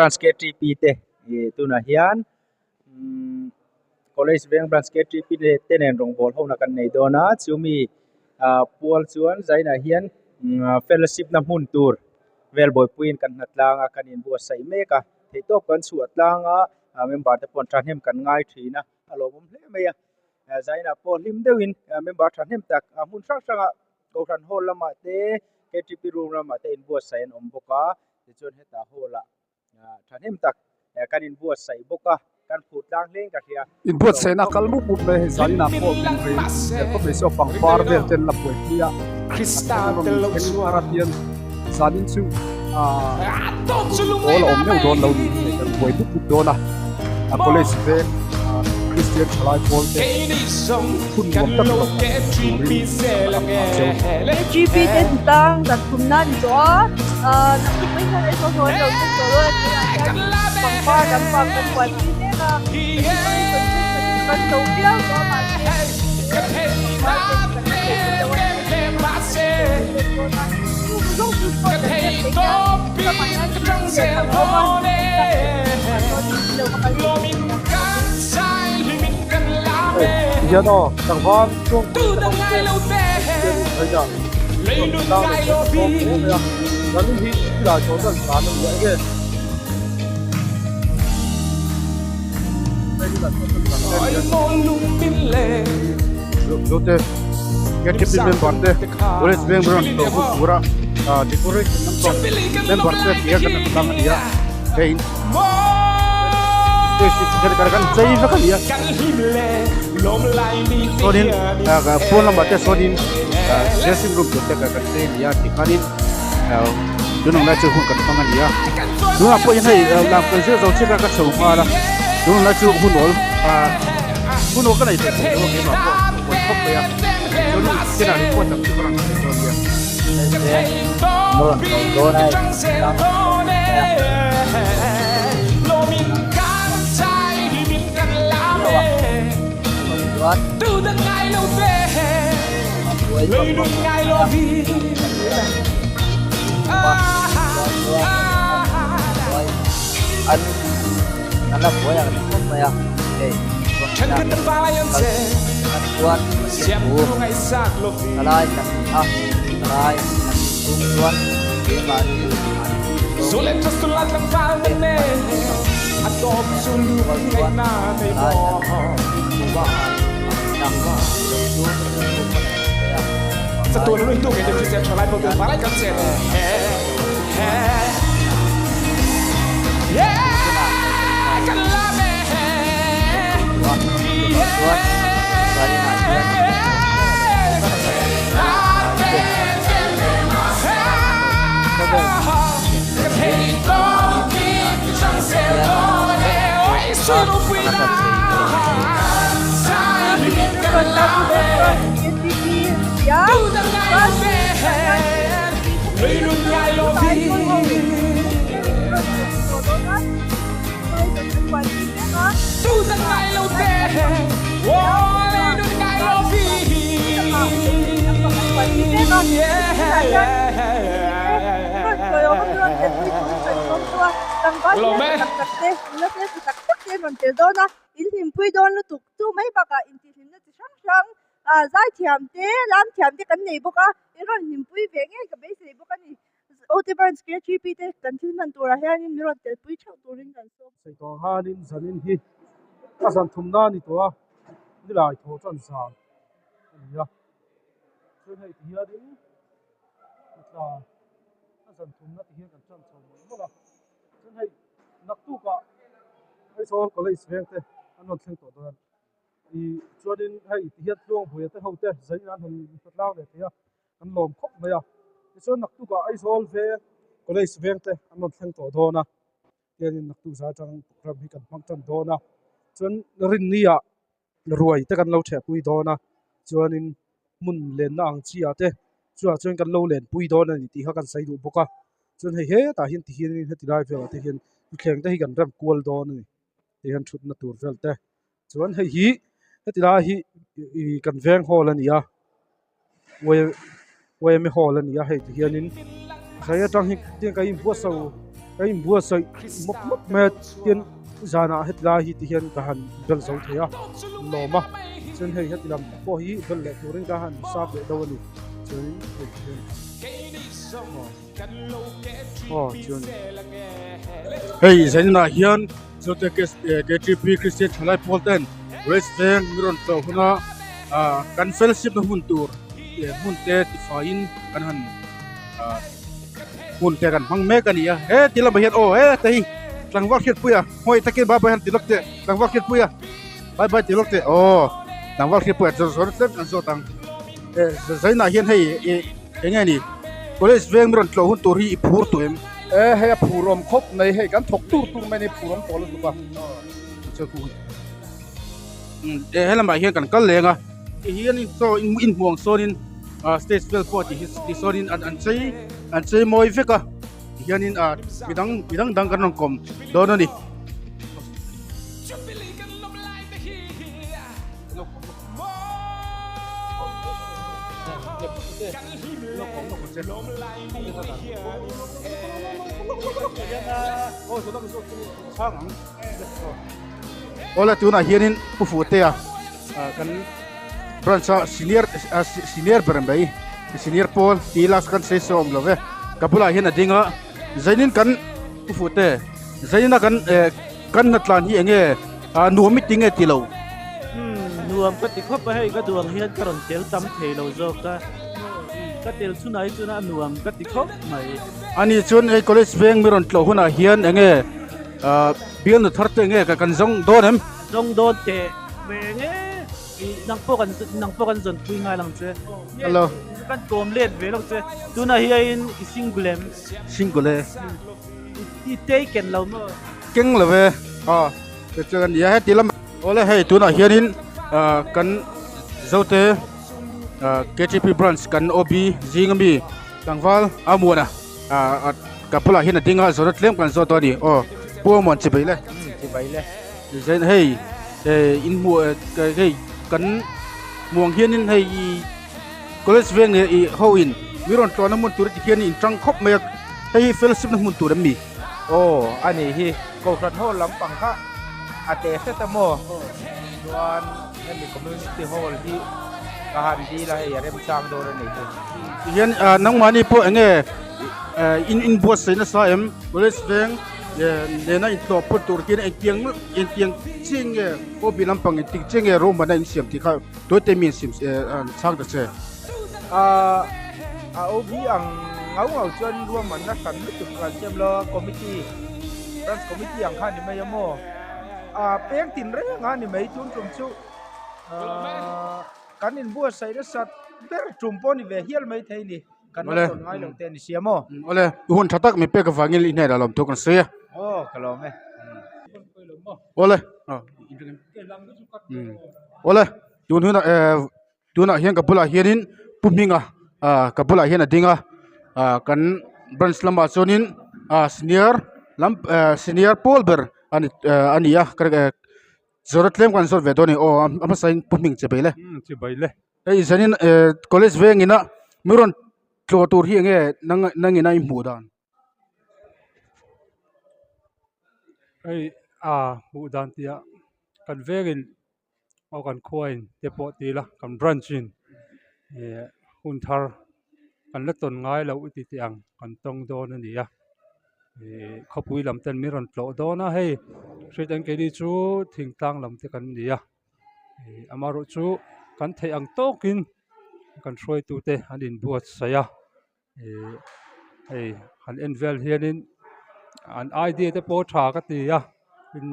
Branch KTP te ih tunah hian umm college veng branch KTP te nen rawngbawl ho na kan nei dawn a chumi ah pual chuan zainah hian fellowship na hmun tur vel buaipuiin kan hna tlang a kan inbuatsaih mek a theihtawp kan chhuah tlang a ah member te pawh thahnem kan ngai thin a a lawmawm hle mai a zainah pawh hlim deuhin member thahnem tak a hmun hrang hrangah Kohhran hall lamah te KTP room lamah te inbuatsaih an awm bawk a tichuan hetah hall ah thahnem tak kan inbuatsaih bawk a kan phut tlang hle in ka hria. Inbuatsaihna kal mup mup mai hei zaninah pawh hmuh reng tel khawp mai se aw pangpar vel te an la buaipui a an rawn thleng thar a hian zanin chu aaa pawl a awm meuh dawn lo niin hei kan buai mup mup dawn a a college veng Kristian thalai pawl te hun nuam tak lo turin kan han cheu. KGP te hnutang dan thumna a ni tawh a, aaa naktuk mai hian Aizawl haw an lo thleng tawh dawn a tunah hian pangpar kan pang kan buaipui mek a, decoration thenkhat hi chu kan zo viau tawh a mahse pangpar te hi kan la thei thei lo a ni kan dawn a, chung zawng chu pawh kan hriat theih hian ramah hian thil lian tham a awm a, Hian aw tlangval chuang pui te ho te hian in hei a tlang leh zel bawk hle mai a kan hi silai tawh chuan tlan a ni a enge Zote KTP member te college veng ber an tlawh hun tura decoration an tawh member te tia kan tlang a ni a hei kan chei vek a ni a chuanin pawn lamah te sawn dressing room tur te kan chei a ni a tikhanin tunang lai chu hun kan hmang a ni a tunah pawh hian hei lam kan zir zo chiah a ka chho nghal a tunang lai chu hun awl hun awl ka nei thei lo a keimah pawh ka buai khawp mai a chuanin kinah report lam chu ka rawn thei dawn nia. Sawi tawh ang khanin zanin hi a zan thumna a ni tawh a nilai thaw chuan zan a ni a chuan hei ti hianin tla a zan thumna ti hian kan tan chho mawlh mawlh a chuan hei naktukah Aizawl college veng te an rawn thleng tawh dawn a ih chuanin hei ti hian Tluangbuaia te ho te zanin an rawn tlang leh thei a. an lawm khawp mai a tichuan naktukah Aizawl veng college veng te an rawn thleng tawh dawn a tiangin naktuk zan atang program hi kan hmang tan dawn a chuan rinni ah ruai te kan lo theh pui dawn a chuanin hmun lenna ang chi ah te chuvang chuan kan lo len pui dawn a ni tih kha kan sawi duh bawk a chuan hei hetah hian ti hianin heti lai velah te hian thuthleng te hi kan rem kual dawn a ni ti hian thutna tur vel te chuan hei hi heti lai hi ih kan veng hall a ni a yma hall a ni a hei ti hianin zai atang hi tiang ka inbuatsaih Ka inbuatsaih mawp mawp mai a tin zanah hetilai hi ti hian ka han bel zo thei a lawm a chuan hei heti lam pawh hi bel leh turin ka han sap leh deuh a ni chuanin hei ti hian aw aw chuan Hei zaninah hian Zote KTP Christian Thalai Pawl ten West Veng mi rawn tlawh huna kan fellowship na hmun tur hmun te tifaiin kan han hmun te kan hmang mek a ni a he ti lamah hian aw he te hi tlangval hriatpui a hmawih takin bye bye han ti lawk teh tlangval hriatpui a bye bye ti lawk teh aw tlangval hriatpui a zawr zawr tlem kan zawt ang eh zainah hian hei ih eng nge ni college veng mi rawn tlawh hun tur hi i phur tawh em e hei a phur awm khawp mai hei kan thawk tur tur mai a ni phur awm tawh lutuk a e helamah hian kan kal leng a tihianin chaw inhmuh ang sawnin ah stage vel pawh ti ti sawnin an an chei an chei mawi vek a tihianin ah midang midang dang kan rawn kawm dawn a ni. Awle tunah hianin Pu Fuhtea ah kan branch a senior ah senior ber mai senior pawl tih last kan sawi sawi awm lo ve ka bulah hian a ding a zainin kan Pu Fuhte zainina kan eh kan hnatlan hi eng nge ah nuam i ti nge ti lo. Umm nuam ka ti khawp a hei ka duh ang hian ka rawn tel tam thei lo zawk a ka tel chhunah hi chuan a nuam ka ti khawp mai. Ani chuan hei college veng mi rawn tlawh hunah hian eng nge ah bialnu thar te eng nge ka kan zawng dawn em? Zawng dawn teh reng e ih nang pawh kan nang pawh kan zawn pui ngai lang che. Hello. Kan kawm let ve lo che tunah hian i single em? Single e. I taken lo maw? Keng lo e ah te chuan a ni a heti lamah awle hei tunah hianin ah kan zote ah ktp branch kan OB zing ami tlangval a muana ah ka bulah hian a ding a zawhna tlem kan zawt dawn a ni aw pu Amuan chibai le chibai le zain hei eh in hmuh hei kan hmuh ang hianin hei College veng leh ih ho in mi rawn tlawhna hmun tur ti hian in tang khawp mai a, hei hi fellowship na hmun tur em ni? Aw a nih hi, Kohhran hall lampang kha a teh hret a maw? Chuan hemi community hall hi ka han dil a hei a remchang dawn a nih hi. Tihian nangmahni pawh eng nge in inbuatsaih nasa em? College veng nena intlawh pawt tur hian engtiang engtiang chiah nge OB lampang engtik chiah nge ruahmanna in siam tih kha Tuaite mi an sim an chhang ta che. A a OB ang ngau ngau chuan ruahmanna hran lutuk kan siam lo a committee branch committee ang kha a ni mai a maw a peng tin reng a ni mai tun tum chu ahh kan inbuatsaih nasat ber tum pawh a ni ve hial mai thei a ni kan la tawn ngai lo te a ni sia maw. Awle hun tha tak min pek avangin i hnenah lawmthu kan sawi a. Aw ka lawm e. Awle awle tun hunah eh tunah hian ka bulah hianin pu hminga ah ka bulah hian a ding a ah kan branch lamah chuanin ah senior lam eh senior pawl ber a ni eh a ni a zawrh tlem kan zawt ve dawn a ni aw a hmasain pu hming che bai le che bai le hei zanin eh college vengin a mi rawn tlawh tur hi enge nang nangin a inhmuh dan. Hei a hmuh dan tih ah kan vengin aw kan khuain te pawh ti ila kan branch in ih hun thar kan la tawn ngai loh i ti teh ang kan tawng dawn a ni a ih khawpui lam ten min rawn tlawh dawn a hei hriat ang keini chu thingtlang lam te kan ni a ih amaherawhchu kan theih ang tawkin kan hruaitute an inbuatsaih a. Ihh hei han en vel hianin an idea te pawh tha ka ti a tin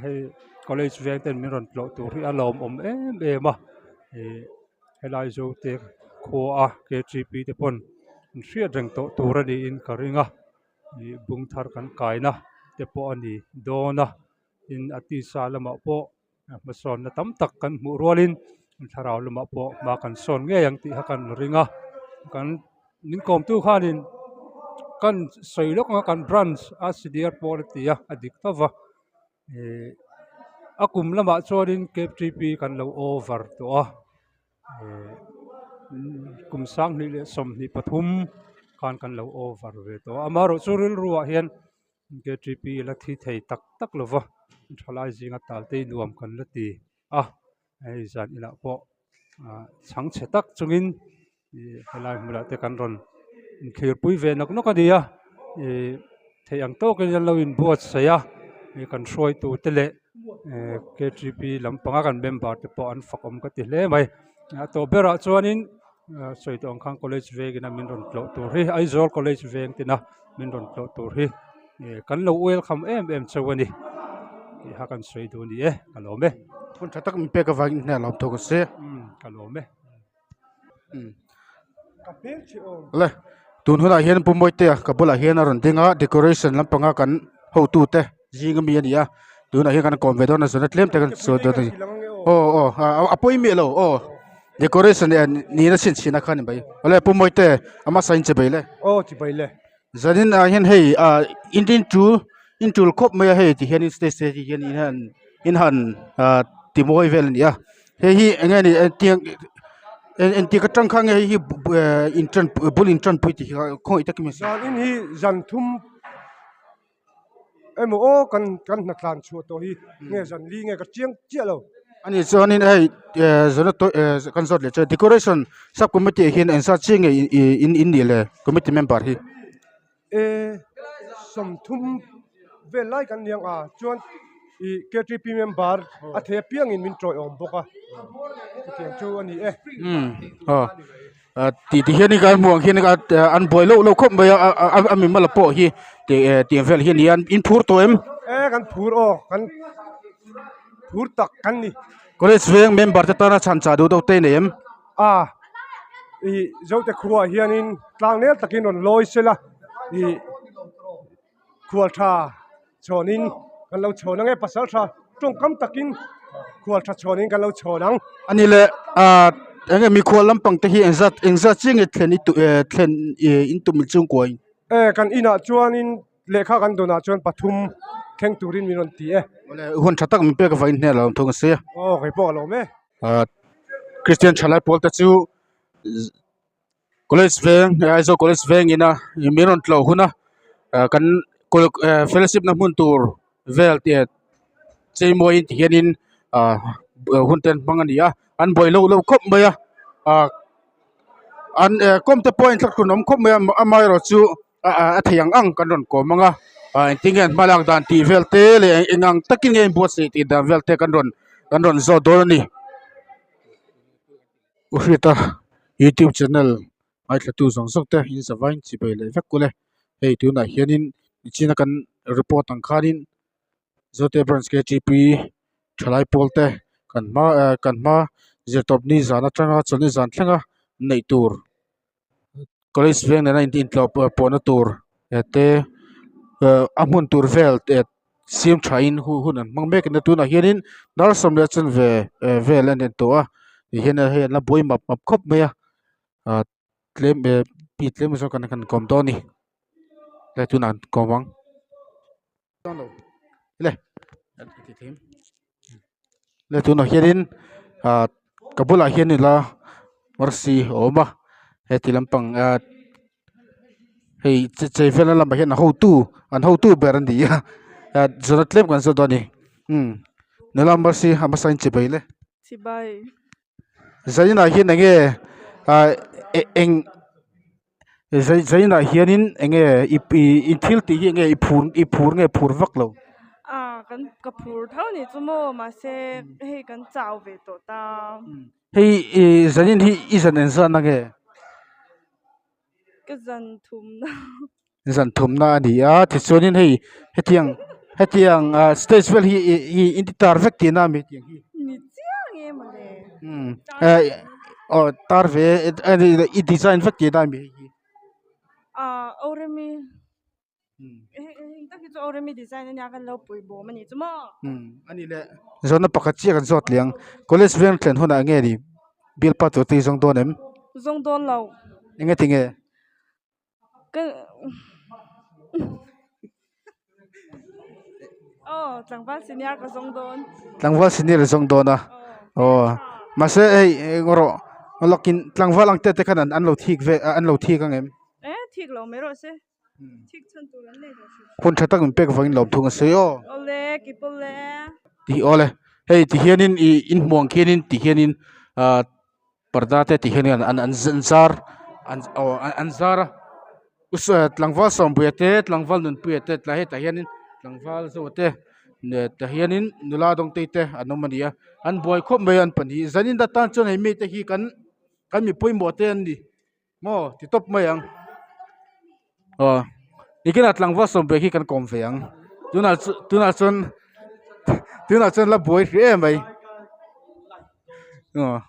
hei college veng ten min rawn tlawh tur hi a lawmawm em em a ihh helai zote khua a ktp te pawn an hriat reng tawh tur a niin ka ring a ih bung thar kan kaina te pawh a ni dawn a tin a tisa lamah pawh. Hmasawnna tam tak kan hmuh rualin thlarau lamah pawh hma kan sawn ngei ang tih kha kan ring a kan min kawmtu khanin kan sawi lawk ang a kan branch a senior pawl a ti a a dik tawp a ihh a kum lamah chuanin ktp kan lo over tawh a ihh kum sanghnih leh 23 khan kan lo over ve tawh a amaherawhchu rilru ah hian. KTP la thi thei tak tak lo va thalai zinga tal te hi nuam kan la ti a hei zan inah pawh ah chhang chhe tak chungin ih helai hmunah te kan rawn inthlir pui ve nawk nawk a ni a ih theih ang tawkin an lo inbuatsaih a ih kan hruaitu te leh eh ktp lampanga kan member te pawh an fak awm ka ti hle mai a tawp berah chuanin ah sawi tawh ang khan college vengin a min rawn tlawh tur hi Aizawl college veng tina min rawn tlawh tur hi ih kan lo welcome em em chauh a ni tih kha kan sawi duh a ni e ka lawm e. Hun tha tak min pek avangin hneh a lawm thawk a se. Umm ka lawm e. Le tun hunah hian Pu Mawitea ka bulah hian a rawn ding a decoration lampanga kan hotute zing ami a ni a tunah hian kan kawm ve dawn a zawhna tlem te kan sawi dawn a ni aw aw a pawi miah lo aw decoration nihna chhinchhina kha a ni mai awle Pu Mawite a hmasa in che bai le aw che bai le zanin ah hian hei ah in tin tul in tul khawp mai a hei ti hian in stage te hi hian in han in han ah ti mawi vel a ni a hei hi eng nge ni tiang engtik atang khan nge hei hi in tan bul in tanpui tih hi khawngaih takin min sawi. Zan in hi zan thum emaw aw kan kan hna tlan chhuah tawh hi nge zan li nge ka chiang chiah lo. Ani chuanin hei zan kan zawt leh chu decoration sub committee ah hian engzat chiah nge in in nih le committee member hi. E 30 vel lai kan niang a chuan ih ktp member a thei apiangin min tawiawm bawk a chutiang chu a ni e. Umm aw tih ti hian kan hmuh ang hian an buai loh loh khawp mai a a mi mala pawh hi tih vel hi a ni a in phur tawh em? E kan phur aw kan phur tak kan ni. College veng member te tana chhan chah duh deuh te nei em? A ih Zote khuaah hianin tlangnel takin rawn lawi sela ih khual tha chhawnin kan lo chhawn ang e pasal tha tawngkam takin khual tha chhawnin kan lo chhawn ang. A ni le ah eng nge mikhual lampang te hi engzat engzat chiah nge thlen i tu eh thlen ih in tum chhungkua in? E kan inah chuanin lehkha kan dawnah chuan pathum thleng turin min rawn ti e. Awle hun tha tak min pek avangin hneh lo thung a sia. Aw kei pawh a lawm e. Ah Kristian thalai pawl te chu college veng Aizawl college veng ina min rawn tlawh hun a ah kan fellowship na hmun tur vel te chei mawiin ti hianin ah hun te an hmang a ni a an buai loh loh khawp mai a ah an kawm te pawh a inthlahrun awm khawp mai a amaherawhchu a thei ang ang kan rawn kawm ang a ah engtin nge an hma lak dan tih vel te leh eng ang takin nge a inbuatsaih tih dan vel te kan rawn kan rawn zawt dawn a ni. U Hriata youtube channel ngaithlatu zawng zawng te in zavain chibai leh vek kul e hei tunah hianin nichina kan report ang khanin Zote branch ktp thalai pawl te kan hma eh kan hma zirtawp ni zan atanga chawlhni zan thlenga neih tur college veng nena in intlawh pawhna tur te a hmun tur vel siam tha in hun an hmang mek a tunah hianin dar 10 leh chanve vel a ni tawh a tihian hei an la buai map map khawp mai a ah tlem mi tlem zawk an han kawm dawn a ni tlai tunah an kawm ang. Le tunah hianin ah ka bulah hian ila arsi a awm a heti lampang ah hei chei velna lamah hian a hotu an hotu ber a ni a ah zawhna tlem kan zawt dawn a ni umm nula mercy a hmasa in chibai le. Chibai. Zainah hian eng nge ah eng Zai zainah hianin eng nge i i thil tih hi eng nge i phur i phur nge phur vak lo. Ah kan ka phur tho ni chu maw mahse hei kan chau ve tawh ta. Hei i zanin hi i zan engzatna nge? Ka zan thumna. Zan thumna a ni a tichuanin hei hetiang hetiang ah stage vel hi i in ti tar vek tihna a mi hetiang hi. Ni chiang e mawle. Umm aw tar ve i design vek tihna a mi hei hi. Ah Oremi heng tak hi chu Oremi design a nia kan lo pui bawm a ni chu maw. Umm a ni le zawhna pakhat chiah kan zawt leh ang college veng thlen hunah nge ni bialpa tur te i zawng dawn em? Zawng dawn lo. Engati nge? Ka Aw tlangval senior ka zawng dawn. Tlangval senior i zawng dawn a aw mahse hei eng rawh lawkin tlangval ang te te khan an lo thik ve an lo thik ang em? E thik lo mai rawh se. Thik chhan tur an nei lo hrim hrim. Hun tha tak min pek vangin lawmthung a sawi aw. Awle, kip awle. Tih awle, hei ti hianin ih in hmuh ang khianin ti hianin ah parda te ti hianin an an an zar an aw an zar a tlangval sawmpuia te tlangval nunpuia te tlai hetah hianin tlangval zawk te tah hianin nula dawngtei te an awm a ni a an buai khawp mai a an pahnih zanin atan chuan hei mite hi kan kan mi pawimawh te an ni. Maw ti tawp mai ang aw nikinah tlangval sawmbe khi kan kawm ve ang tunah chu tunah chuan tunah chuan la buai hrih em mai aw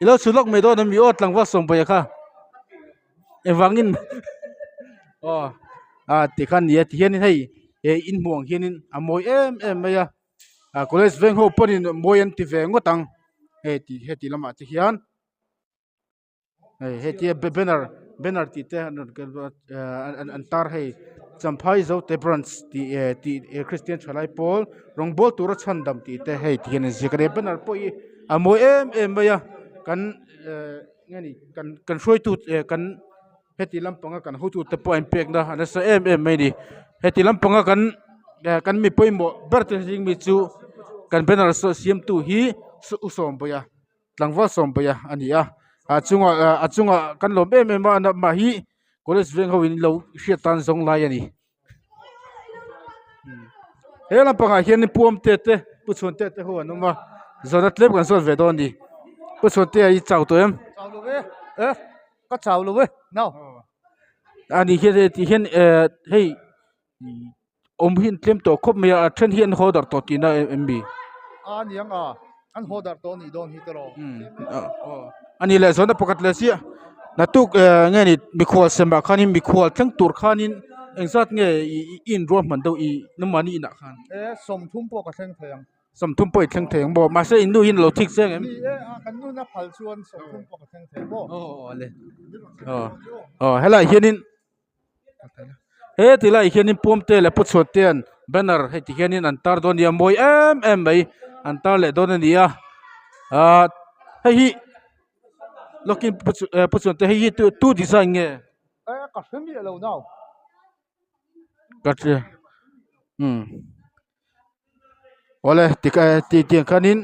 i lo chhu lawk mai dawn ami aw tlangval sawmbe kha engvangin aw a tikhan nia tihianin hei he in hmuh ang hianin a mawi em em mai a ah college veng ho pawhin mawi an ti ve ngawt ang hei tih heti lamah te hian. Hei hetia banner banner tih te an rawn ken bawk a ehh an an tar hei Champhai Zote branch tih ehh tih eh Christian thalai pawl rawngbawl tura chhandam tih te hei ti hian an ziak a ni banner pawh hi a mawi em em mai a kan ehh nge ni kan kan hruaitu eh kan heti lampanga kan hotute pawh a inpekna a nasa em em mai a ni heti lampanga kan eh kan mi pawimawh ber te zing mi chu kan banner saw siamtu hi u sawmbawi a. Tlangval sawmbaia a ni a a chungah a chungah kan lawm em em a amah hi college veng ho in lo hriat tan zawng lai a ni he lampangah hian in puam te te pu chhuan te te ho an awm a zawhna tlem kan zawt ve dawn a ni pu chhuan te hi chau tawh em chau lo e eh ka chau lo e nau a ni hian hei ti hian eh hei Awm hi an tlem tawh khawp mai a, a then hi an haw darh tawh tihna em mi? A niang a, an haw darh tawh anih dawn hi tiraw? A nih leh zawhna pakhat leh chiah, naktuk nge ni mikhual semah khanin mikhual thleng tur khanin engzat nge i inruahman deuh i nangmahni inah khan? E, sawmthum pawh ka thleng thei ang. Sawmthum pawh i thleng thei ang maw? Mahse in nu hian a lo thik chiang em? Ni e, a kan nuna phal chuan sawmthum pawh ka thleng thei maw? Aw le, aw helaiah hianin. He ti lai hianin Puamte leh Puchhuantea'n banner hei ti hianin an tar dawn a ni a mawi em em mai an tar leh dawn a ni a ahh hei hi lawkin Puchhuante hei hi tu design nge? Eh ka hre miah lo nau. Ka hria umm awle ti tiang khanin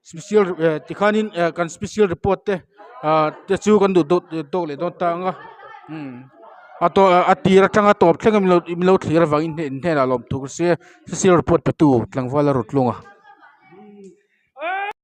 special eh tikhanin eh kan special report te ah te chu kan duh deuh tawk leh dawn ta ang a umm a tawh a tir atanga tawp thleng in lo thlir avangin in hnenah lawmthu ka hria special report pe tu tlangval a rawt tlung a.